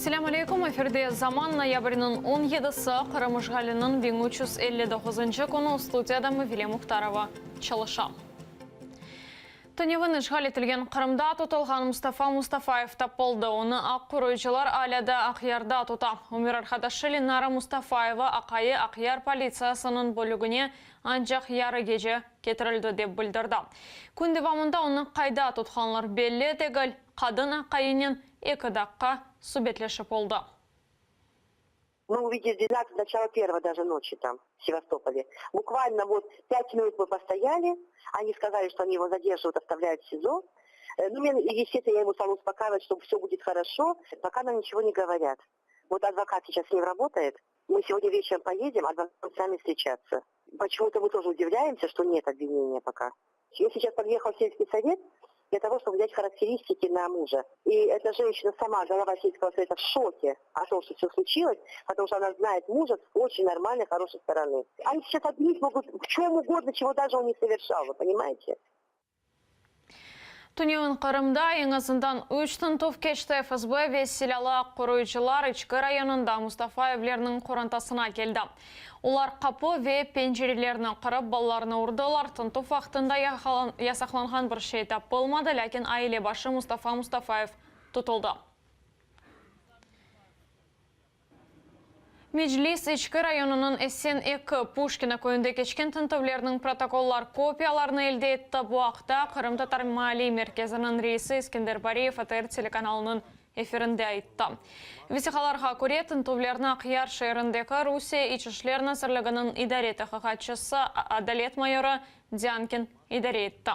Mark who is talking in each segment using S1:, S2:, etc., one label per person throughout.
S1: Selâm aleyküm, efirde Zaman, noyabrniñ on yedisi, Qırım işğaliniñ 1359-ncı künü, studiyada Mavile Muhtarova çalışa. Tünevin işğal etilgen Qırımda tutulğan Mustafa Mustafayev tapıldı. Onı aq qoruyıcılar alâ da Aqyarda tuta. Ömür arqadaşı Lenara Mustafayeva aqayı Aqyar politsiyasınıñ bölügine ancaq yarı gece ketirildi, dep bildirdi. Kün devamında onı qayda tutqanlar belli degil, qadın aqayınen eki daqqa subetleşip oldı.
S2: Мы увидели 12, начало первого даже ночи там, в Севастополе. Буквально вот пять минут мы постояли, они сказали, что они его задерживают, оставляют в СИЗО. Ну, естественно, я ему стала успокаивать, что все будет хорошо, пока нам ничего не говорят. Вот адвокат сейчас с ним работает, мы сегодня вечером поедем, адвокат с нами встречаться. Почему-то мы тоже удивляемся, что нет обвинения пока. Я сейчас подъехал в сельский совет для того, чтобы взять характеристики на мужа. И эта женщина сама, голова сельского совета, в шоке о том, что все случилось, потому что она знает мужа с очень нормальной, хорошей стороны. Они сейчас обвинить могут в чем угодно, чего даже он не совершал, вы понимаете?
S1: Tünevin Qırımda eñ azından üç tintüv keçti, FSB ve silâlı aq qoruyıcılar İçki rayonında Mustafayevlerniñ qorantasına keldi. Olar qapı ve pencerelerni qırıp, balalarnı urdılar. Tintüv vaqtında yasaqlanğan bir şey tapılmadı, lâkin aile başı Mustafa Mustafayev tutuldı. Meclis İçki rayonınıñ Esen eki, Puşkino köyünde keçken tintüvlerniñ protokollar kopiyalarını elde etti. Bu aqta Qırımtatar Maaliy Merkeziniñ reisi Eskender Bariyev ATR telekanalınıñ efirinde ayttı. Vesiqalarğa köre, tintüvlerni Aqyar şeerindeki Rusiye İç işler nazirliginiñ idare tahqiqatçısı, adalet mayorı Dânkin idare etti.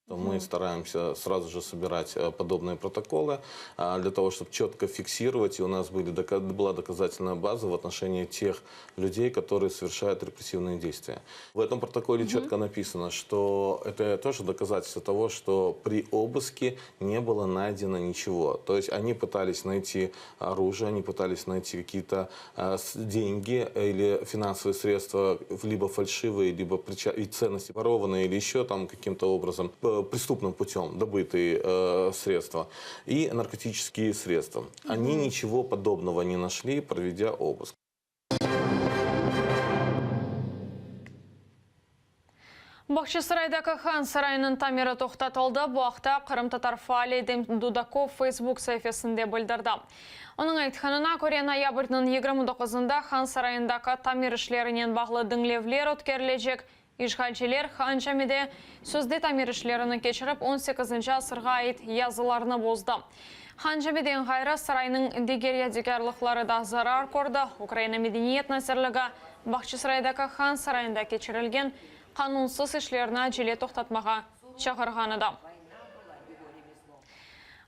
S3: Мы стараемся сразу же собирать э, подобные протоколы для того, чтобы четко фиксировать, и у нас были, была доказательная база в отношении тех людей, которые совершают репрессивные действия. В этом протоколе четко написано, что это тоже доказательство того, что при обыске не было найдено ничего. То есть они пытались найти оружие, они пытались найти какие-то э, деньги или финансовые средства, либо фальшивые, либо и ценности ворованные, или еще там каким-то образом преступным путем добытые э, средства и наркотические средства. Они ничего подобного не нашли, проведя обыск.
S1: Bağçasaraydaki Han sarayınıñ tamiri toqtatıldı. Bu aqta qırımtatar faali Edem Dudakov Facebook saifesinde bildirdi. Onıñ aytqanına köre, noyabrniñ 29-ında Han sarayındaki tamir işlerinen bağlı diñlevler ötkerilecek. İşğalciler Han Camide sözde tamir işlerini keçirip, on sekizinci asırğa ait yazılarnı bozdı. Han Camiden ğayrı, saraynıñ diger yadikârlıqları da zarar kördi. Ukraina Medeniyet nazirligi Bağçasaraydaki Han sarayında keçirilgen qanunsız işlerni acele toqtatmağa çağırğan edi.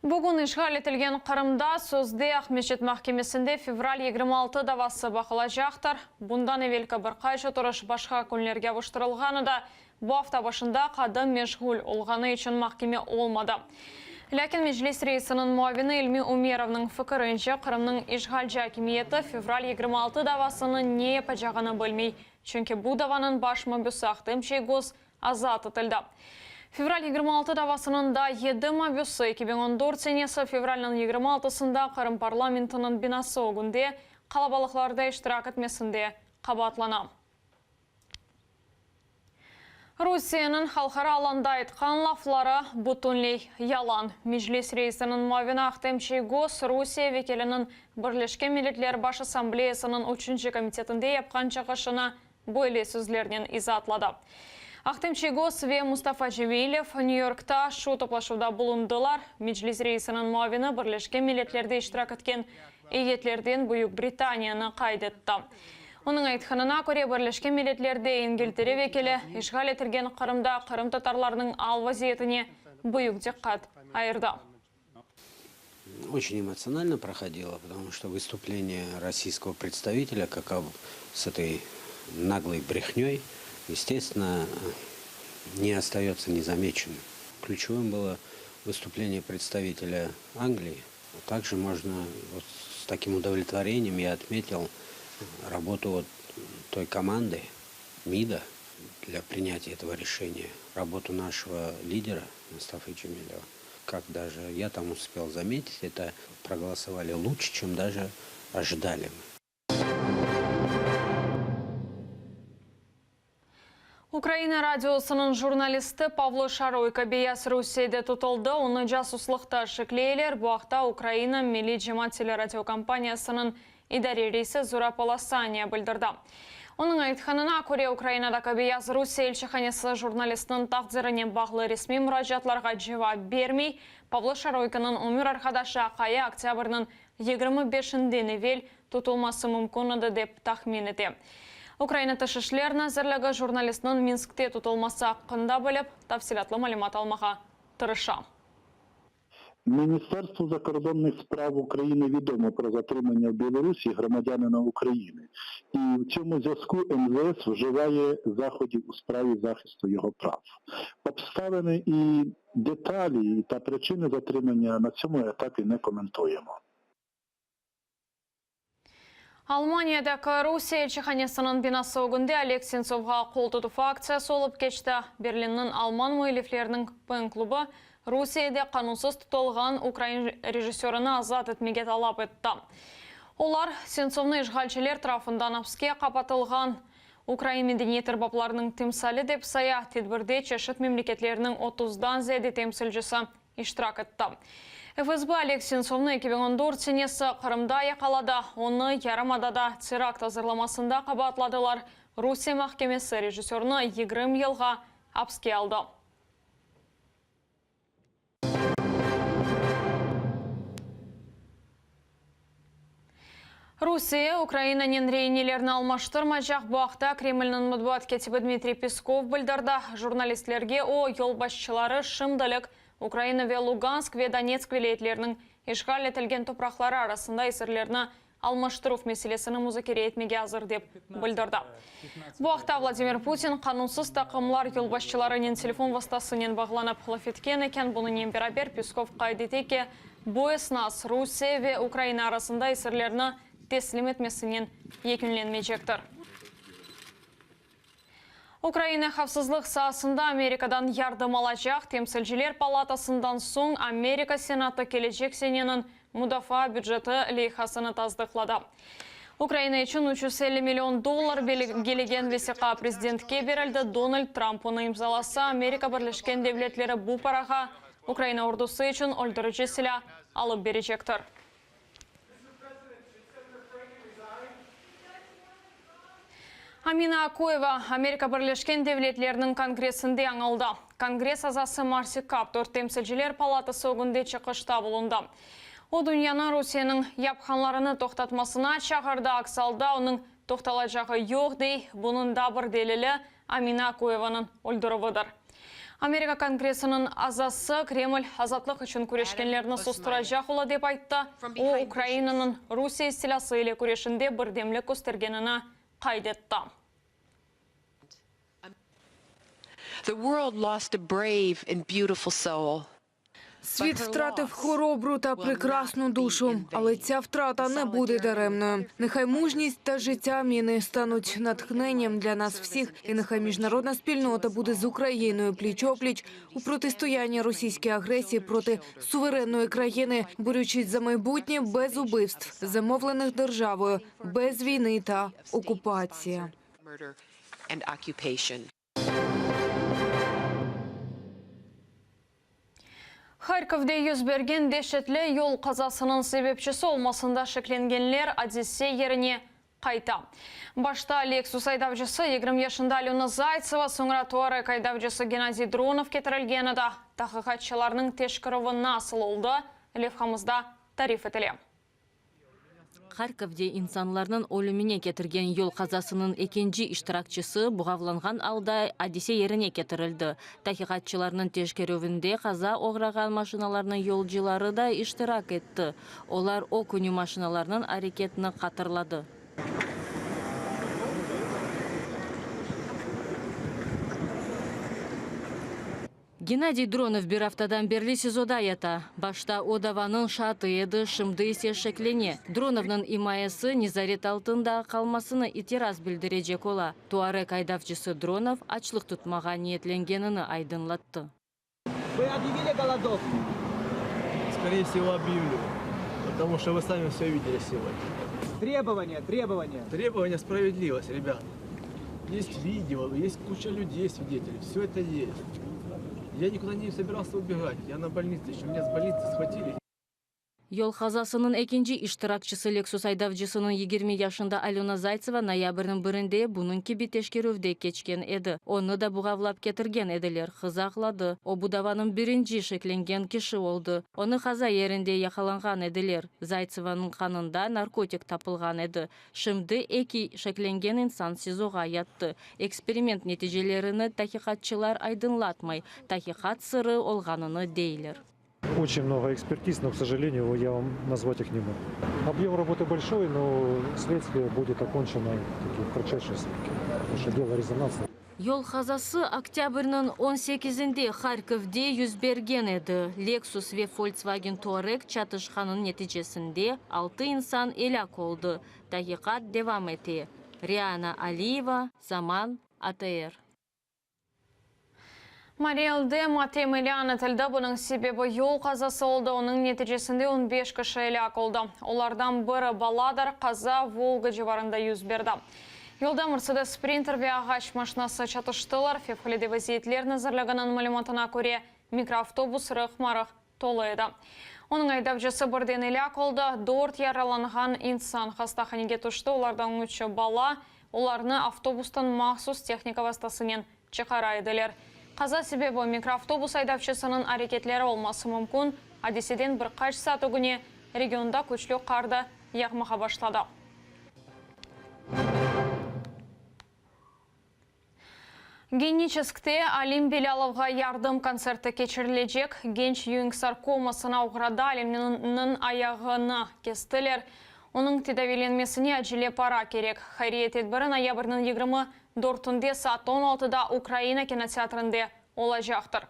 S1: Bugün işğal etilgen Qırımda sözde Aqmescit mahkemesinde fevral 26 davası baqılacaqtır. Bundan evelki bir qaç oturış başqa künlerge avuştırılğan edi. Bu afta başında qadı meşğul olğanı içün mahkeme olmadı. Lâkin Meclis reisiniñ muavini İlmi Umerovnıñ fikirince, Qırımnıñ işğalci akimiyeti fevral 26 davasını ne yapacağını bilmey, çünki bu davanıñ baş mabüsi Ahtem Çiygoz azat etildi. Fevral 26 davasınıñ da yedi mabüsi 2014 senesi fevralniñ 26-sında Qırım parlamentiniñ binası ögünde qalabalıqlarda iştirak etmesinde qabaatlana. Rusiyeniñ halqara alanda aytqan lafları bütünley yalan. Meclis reisiniñ muavini Ahtem Çiygoz Rusiye vekiliniñ Birleşken Milletler Baş Assambleyasınıñ üçünci komitetinde yapqan çıqışını böyle sözlernen izaatladı. Ahtem Çiygoz ve Mustafa Cemilev Nyü-Yorkta şu toplaşuvda bulundılar. Meclis reisiniñ muavini Birleşken Milletlerde iştirak etken eyyetlerden Büyük Britaniyanı qayd etti. Onıñ aytqanına köre, Birleşken Milletlerde İngiltere vekili işğal etilgen Qırımda qırımtatarlarnıñ al-vaziyetine büyük diqqat ayırdı.
S4: Очень эмоционально проходило, потому что выступление российского представителя, как с этой наглой брехней, естественно, не остается незамеченным. Ключевым было выступление представителя Англии. Также можно вот с таким удовлетворением я отметил работу вот той команды МИДа для принятия этого решения, работу нашего лидера Мустафы Джемилева. Как даже я там успел заметить, это проголосовали лучше, чем даже ожидали мы.
S1: Ukraina radiosınıñ jurnalisti Pavlo Şaroyko Beyaz Rusiyede tutuldı, onı casuslıqta şekleyler. Bu aqta Ukraina Milliy cemaat teleradiokompaniyasınıñ idare reisi Zurab Alasaniya bildirdi. Onıñ aytqanına köre, Ukrainadaki Beyaz Rusiye elçihanesi jurnalistniñ taqdirinen bağlı resmiy muracaatlarğa cevap bermey. Pavlo Şaroykonıñ ömür arqadaşı aqayı oktâbrniñ 25-inden evel tutulması mümkün edi, dep tahmin ete. Ukraina Tış işler nazirligi jurnalistniñ Minskte tutulması aqqında bilip, tafsilâtlı malümat almağa tırışa.
S5: Міністерству закордонних справ України відомо про затримання в Білорусі громадянина України. І в цьому зв'язку МЗС вживає заходів у справі захисту його прав. Обставини і деталі та причини затримання на цьому етапі не коментуємо.
S1: Almaniyadaki Rusiye elçihanesiniñ binası ögünde Oleg Sentsovğa qol tutuv aktsiyası olıp keçti. Berlinniñ alman müellifleriniñ PEN-klubı Rusiyede qanunsız tutulğan ukrain rejissörını azat etmege talap etti. Olar, Sentsovnı işğalciler tarafından apske qapatılğan ukrain medeniyet erbaplarınıñ timsali dep saya. Tedbirde çeşit memleketlerniñ otuzdan ziyade temsilcisi iştirak etti. FSB Oleg Sentsovnı 2014 senesi Qırımda yaqaladı. Onı yarımadada terakt azırlamasında qabaatladılar. Rusiye mahkemesi rejissörni 20 yılğa apske aldı. Rusiye Ukrainanen reinelerni almaştırmaycaq. Bu aqta Kremlniñ matbuat kâtibi Dmitriy Peskov bildirdi. Jurnalistlerge o, yolbaşçıları şimdilik Ukraina ve Lugansk ve Donetsk vilâyetleriniñ işğal etilgen topraqları arasında esirlerni almaştıruv meselesini muzakere etmege azır, dep bildirdi. Bu aqta Vladimir Putin qanunsız taqımlar yolbaşçılarınen telefon vastasınen bağlanıp laf etken eken. Bunınen beraber Peskov qayd ete ki, bu esnas Rusiye ve Ukraina arasında esirlerni teslim etmesinen yekünlenmeycektir. Ukraina havfsızlıq saasında Amerikadan yardım alacaq, Temsilciler palatasından soñ Amerika Senatı kelecek seneniñ mudafaa büceti leyhasını tasdıqladı. Ukraina içün 350 million dollar belgilegen vesiqa prezidentke berildi, Donald Trump onı imzalasa, Amerika Birleşken Devletleri bu parağa Ukraina ordusı içün öldürici silâ alıp berecektir. Amina Akuyeva Amerika Birleşken Devletleriniñ Kongressinde añıldı. Kongress azası Marsi Kaptur Temsilciler palatası ögünde çıqışta bulundı. O, dünyanı Rusiyeniñ yapqanlarını toqtatmasına çağırdı, aks alda onıñ toqtalacağı yoq, dey, bunıñ da bir delili Amina Akuyevanıñ öldürüvidir. Amerika Kongressiniñ azası Kreml azatlıq içün küreşkenlerni susturacaq ola dep ayttı. O, Ukrainanıñ Rusiye istilâsı ile küreşinde birdemlik köstergenini qayd etti.
S6: The world lost a brave and beautiful soul.
S7: Світ втратив хоробру та прекрасну душу, але ця втрата не буде даремною. Нехай мужність та життя Аміни стануть натхненням для нас всіх, і нехай міжнародна спільнота буде з Україною пліч-о-пліч у протистоянні російській агресії проти суверенної країни, борючись за майбутнє без убивств, замовлених державою, без війни та окупації.
S1: Harkovde yüz bergen deşetli yol qazasınıñ sebepçisi olmasında şeklengenler adise yerine qayta. Başta Lexus aydavcısı 20 yaşında Alöna Zaytseva, soñra Tuareg aydavcısı Gennadiy Dronov ketirilgen edi. Tahqiqatçılarnıñ teşkerüvi nasıl oldı, levhamızda tarif etile.
S8: Harkovde insanlarnıñ ölümine ketirgen yol qazasınıñ ekinci iştirakçisi buğavlanğan alda adise yerine ketirildi. Tahqiqatçılarnıñ teşkerüvinde qaza oğrağan maşinalarnıñ yolcuları da iştirak etti. Olar o künü maşinalarnıñ areketini hatırladı. Gennadiy Dronov bir aftadan berli SİZOda yata. Başta o davanıñ şaatı edi, şimdi ise şeklene. Dronovnıñ imayesi nezaret altında qalmasına itiraz bildirecek ola. Tuareg aydavcısı Dronov açlıq tutmağa niyetlengenini aydınlattı.
S9: Вы объявили голодовку. скорее всего, объявлю. Потому что вы сами все видели сегодня.
S10: Требования, требования.
S9: Требования справедливость, ребят. Есть видео, есть куча людей, свидетелей. Все это есть. Я никуда не собирался убегать. Я на больнице еще. Меня с больницы схватили.
S8: Yol qazasınıñ ekinci iştirakçisi Lexus aydavcısınıñ 20 yaşında Alöna Zaytseva noyabrniñ birinde bunıñ kibi teşkerüvde keçken edi. Onı da buğavlap ketirgen ediler, qız ağladı. O, bu davanıñ birinci şeklengen kişi oldı. Onı qaza yerinde yaqalanğan ediler. Zaytsevanıñ qanında narkotik tapılğan edi. Şimdi eki şeklengen insan SİZOğa yattı. Eksperiment neticelerini taqiqatçılar aydınlatmay, taqiqat sırı olğanını deyler.
S11: Очень много экспертиз, но, к сожалению, я вам назвать их не могу. Объем работы большой, но следствие будет окончено в такие кратчайшие сроки, потому что дело резонансное.
S8: Yol qazası oktâbrniñ 18-inde Harkovde yüz bergen edi. Lexus ve Volkswagen Touareg çatışqanıñ neticesinde altı insan elâk oldı. Taqiqat devam ete. Riana Aliyeva, Zaman, ATR.
S1: Mariy Elde matem ilân etildi. Bunıñ sebebi yol qazası oldı. Onıñ neticesinde 15 kişi elâk oldı. Olardan biri baladır. Qaza Volga civarında yüz berdi. Yolda Mercedes Sprinter ve ağaç maşinası çatıştılar. Fevqulâde vaziyetler nazirliginiñ malümatına köre, mikroavtobus rıqma-rıq tolu edi. Onıñ aydavcısı birden elâk oldı. Dört yaralanğan insan hastahanege tüşti, olardan üçü bala. Olarnı avtobustan mahsus tehnika vastasınen çıqara ediler. Qaza sebebi mikroavtobus aydavcısınıñ areketleri olması mümkün. Adiseden bir qaç saat ögüne regionda küçlü qar da yağmağa başladı. Geniçeskte Alim Belâlovğa yardım kontserti keçirilecek. Genç Ewing sarkomasına oğradı, Alimniñ ayağını kestiler. Onıñ tedaviylenmesine acele para kerek. Hayriye tedbiri noyabrniñ 24-ünde saat on altıda Ukraina kinoteatrinde olacaqtır.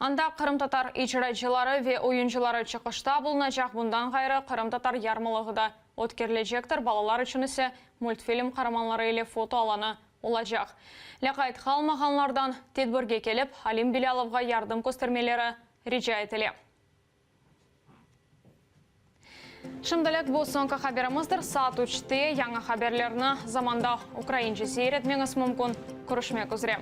S1: Anda qırımtatar icracıları ve oyuncıları çıqışta bulunacaq, bundan ğayrı, qırımtatar yarmalığı da ötkerilecektir, balalar içün ise multfilm qaramanları ile foto alanı olacaq. Lâqayt qalmağanlardan tedbirge kelip, Alim Bilâlovğa yardım köstermeleri rica etile. Şimdilik bu soñki haberimizdir. Saat üçte yañı haberlerni Zamanda ukraince seyir etmeñiz mümkün. Körüşmek üzre.